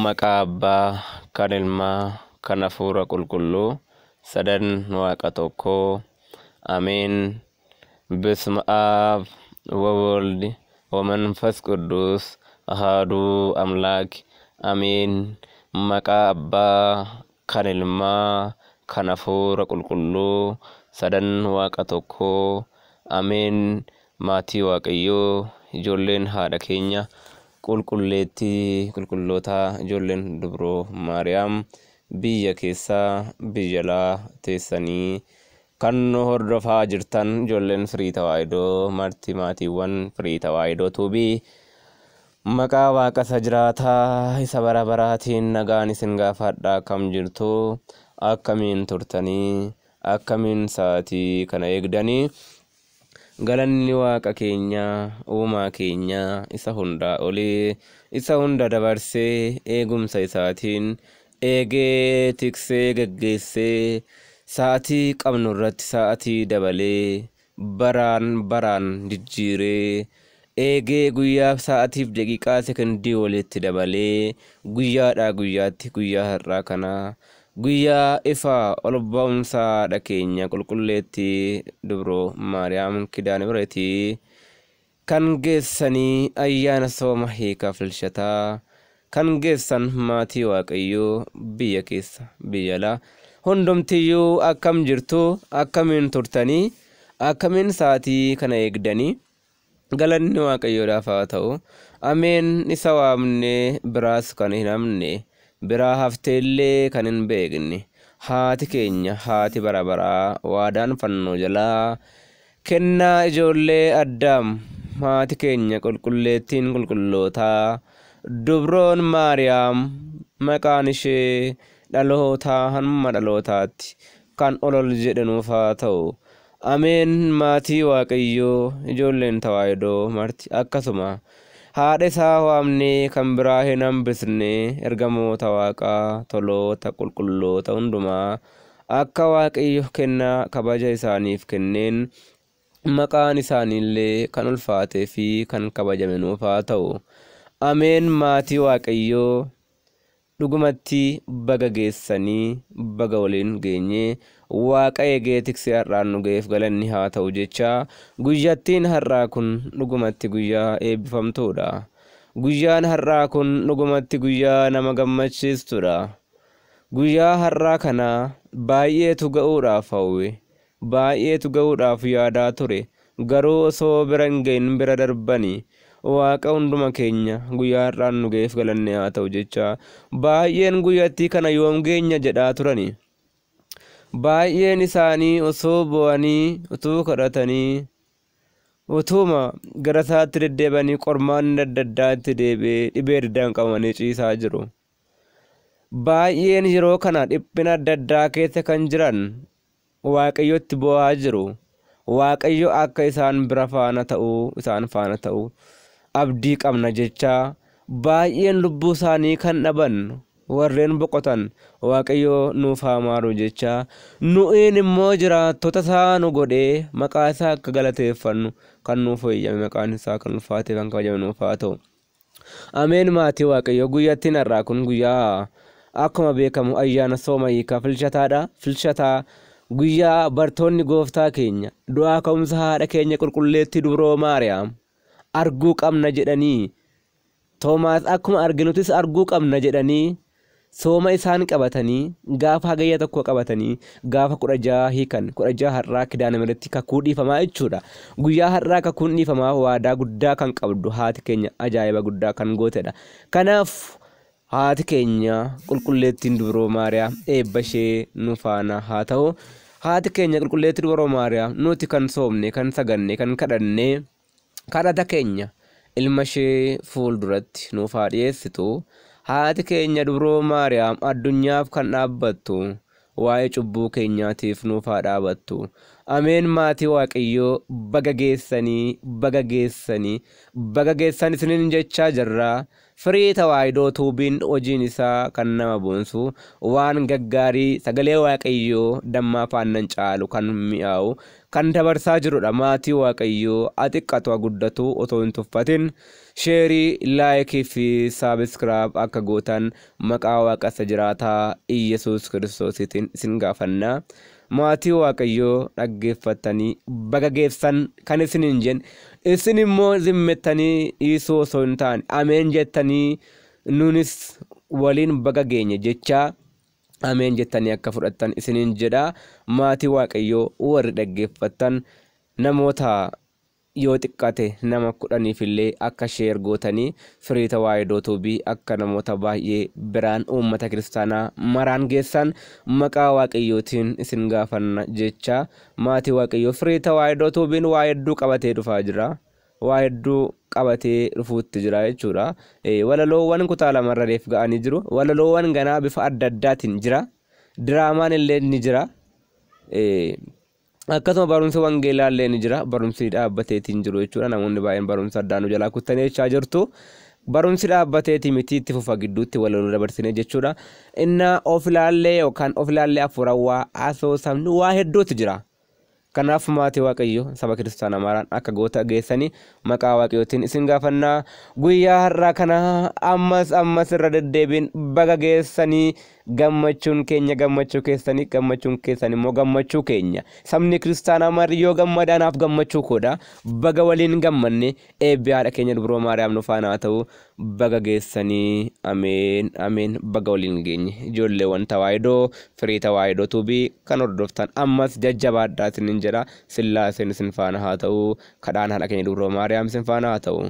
Maqaa Abbaa, kan Ilmaa, kan Hafuura Qulqulluu, sadan Waaqa tokkoo. Ameen. በስመ አብ ወወልድ ወመንፈስ ቅዱስ አሃዱ አምላክ አሜን። Maqaa Abbaa, kan Ilmaa, kan Hafuura Qulqulluu, sadan Waaqa tokkoo. Ameen. Maatii Waaqayyoo, ijoolleen haadha keenya qulqulleettii qulqullootaa, ijoolleen dubroo Maariyaam, biyya keessaa biyya alaa teessanii kan nu hordofaa jirtan, ijoolleen Firii Tawaahidoo marti, maatiiwwan Firii Tawaahidoo Tuubii, maqaa Waaqa isa jiraataa isa bara baraatiin nagaan isin gaafadha. Akkam jirtu? Akkamiin turtanii? Akkamiin sa'aatii kana eegdanii? Galanni Waaqa keenyaa, uumaa keenyaa isa hundaa olii, isa hunda dabarsee eegumsa isaatiin eegee, tiksee, geggeessee, sa'atii qabnu irratti sa'atii dabalee, baraan baraan jijjiiree, eegee, guyyaa sa'atiif daqiiqaa sekondii walitti dabalee, guyyaadhaa guyyaatti guyyaa har'aa kanaa, guyyaa ifa ol ba'umsa haadha keenya qulqulleettii dubroo Maariyaam Kidaane Mihiratii kan geessanii, ayyaana sooma hiikaa filshataa kan geessan, maatii Waaqayyoo biyya keessa biyya alaa hundumtiyyuu akkam jirtu? Akkamiin turtanii? Akkamiin sa'atii kana eegdanii? Galanni Waaqayyoodhaaf haa ta'u. Ameen. Isa waamnee biraas kan hin hamne, biraa hafteellee kan hin beekne, haati keenya, haati bara baraa, waadaan fannoo jalaa, kennaa ijoollee Addaam, haati keenya qulqulleettiin qulqullootaa, dubroon Maariyaam, maqaan ishee dhalootaa hamma dhalootaatti kan olol jedhanuuf haa ta'u. Ameen. Maatii Waaqayyoo, ijoolleen Tawaahidoo marti, akkasuma haadha isaa waamnee kan biraa hin hambisne, ergamoota Waaqaa, toloota qulqulloota hundumaa, akka Waaqayyo kennaa kabaja isaaniif kenneen maqaan isaaniillee kan ulfaatee fi kan kabajame nuuf haa ta'u. Ameen. Maatii Waaqayyoo, dhugumatti baga geessanii, baga waliin geenyee. Waaqa eegee tiksee har'aan nu ga'eef galanni haa ta'u jecha, guyyattiin har'aa kun dhugumatti guyyaa eebbifamtuudha. Guyyaan har'aa kun dhugumatti guyyaa nama gammachiistudha. Guyyaa har'aa kana baay'eetu ga'uudhaaf hawwe, baay'eetu ga'uudhaaf yaadaa ture, garuu osoo bira hin ga'in bira darbani. Waaqa hunduma keenya guyyaa har'aan nu ga'eef galanni haa ta'u jecha, baay'een guyyattii kana yoom geenya jedhaa turani. Baay'een isaanii osoo bo'anii, utuu kadhatanii, utuuma gara isaatti deddeebi'anii, qormaanni adda addaa itti deebi'ee, dhibee adda addaan qabamanii ciisaa jiru. Baay'een yeroo kana dhiphina adda addaa keessa kan jiran Waaqayyotti bo'aa jiru. Waaqayyo akka isaan bira faana ta'uu, isaan faana ta'uu abdii qabna jecha, baay'een lubbuu isaanii kan dhaban, warreen boqotan Waaqayyo nuuf haa maaru jecha, nu'iin immoo jiraattota isaa nu godhee maqaa isaa akka galateeffannu kan nuuf eeyyame, maqaan isaa kan ulfaatee kan kabajame nuuf haa ta'u. Ameen. Maatii Waaqayyo, guyyattiin har'aa kun guyyaa akkuma beekamu ayyaana sooma hiikaa filshataadha. Filshataa, guyyaa bartoonni gooftaa keenya du'aa ka'umsa haadha keenya qulqulleettii dubroo Maariyaam arguu qabna jedhanii, Toomaas akkuma arginutis arguu qabna jedhanii, sooma isaan qabatanii gaafa Hagayya 1 qabatanii gaafa 16 hiikan. 16 har'aa Kidaana Mihiratitti kakuu dhiifamaa jechuudha. Guyyaa har'aa kakuun dhiifamaa waadaa guddaa kan qabdu, haati keenya ajaa'iba guddaa kan gootedha. Kanaaf haati keenya qulqulleettiin dubroo Maariyaam eebba ishee nu faana haa ta'u. Haati keenya qulqulleettii dubroo Maariyaam nuti kan soomne, kan saganne, kan kadhanne, kadhata keenya ilma ishee fuulduratti nuuf haa dhiyeessitu. Haati keenya dubroo Maariyaam addunyaaf kan dhaabbattu waa'ee cubbuu keenyaatiif nuuf haa dhaabattu. Ameen maatii Waaqayyoo baga geessanii baga geessanii baga geessan isiniin jechaa jirra. Firii Tawaahidoo Tuubiin hojiin isaa kan nama boonsu waan gaggaarii sagalee Waaqayyoo dammaa faannan caalu kan mi'aawu kan dabarsaa jirudha. Maatii Waaqayyoo xiqqatu guddatu otoo hin tuffatin sheerii, laayikii fi saabiskiraayib akka gootan maqaa Waaqa isa jiraataa Iyyasuus Kiristoosiitiin isin gaafanna. Maatii Waaqayyoo dhaggeeffattanii baga geessan kan isiniin jenne isin immoo zimmettanii dhiisuu osoo hin taane ameen jettanii nunis waliin baga geenye jechaa ameen jettanii akka fudhattan isiniin jedha. Maatii Waaqayyoo warri dhaggeeffattan namoota yoo xiqqate nama 10 illee akka sheer gootanii Firii Tawaahidoo Tuubii akka namoota baay'ee biraan uummata kiristaanaa maraan geessan maqaa Waaqayyootiin isin gaafanna jecha. Maatii Waaqayyoo Firii Tawaahidoo Tuubiin waa hedduu qabatee dhufaa jira. Waa hedduu qabatee dhufuutti jira jechuudha. Walaloowwan kutaa lamarra reef ga'anii jiru. Walaloowwan ganaa bifa adda addaatiin jira. Diraamaan illee ni jira. Akkasuma barumsi wangeelaa illee ni jira. Barumsi dhaabbateetiin jiru jechuudha. Namoonni baay'een barumsa addaan nu jalaa kuttanii jechaa jirtu. Barumsi dhaabbateetii miti itti fufa gidduutti walaloo dabarsine jechuudha. Inna of ilaallee yookaan of ilaallee afuurawaa asoosamni waa hedduutu jira. Kanaaf maatii Waaqayyoo saba kiristaanaa maraan akka goota geessanii maqaa Waaqayyootiin isin gaafannaa. Guyyaa har'aa kana ammas ammas irra deddeebiin baga geessanii gammachuun keenya gammachuu keessanii gammachuun keessan immoo gammachuu keenya. Sabni kiristaanaa marri yoo gammadaanaaf gammachuu koodha. Baga waliin gammanne eebbi haadha keenya dubroo Maariyaam nu faana haa ta'u. Baga geessanii ameen ameen baga waliin geenye. Ijoolleewwan Tawaahidoo Firii Tawaahidoo Tuubii kan hordoftan ammas jajjabaadhaa isiniin jedha. Sillaaseen isin faana haa ta'u. Kadhaan haadha keenya dubroo Maariyaam isin faana haa ta'u.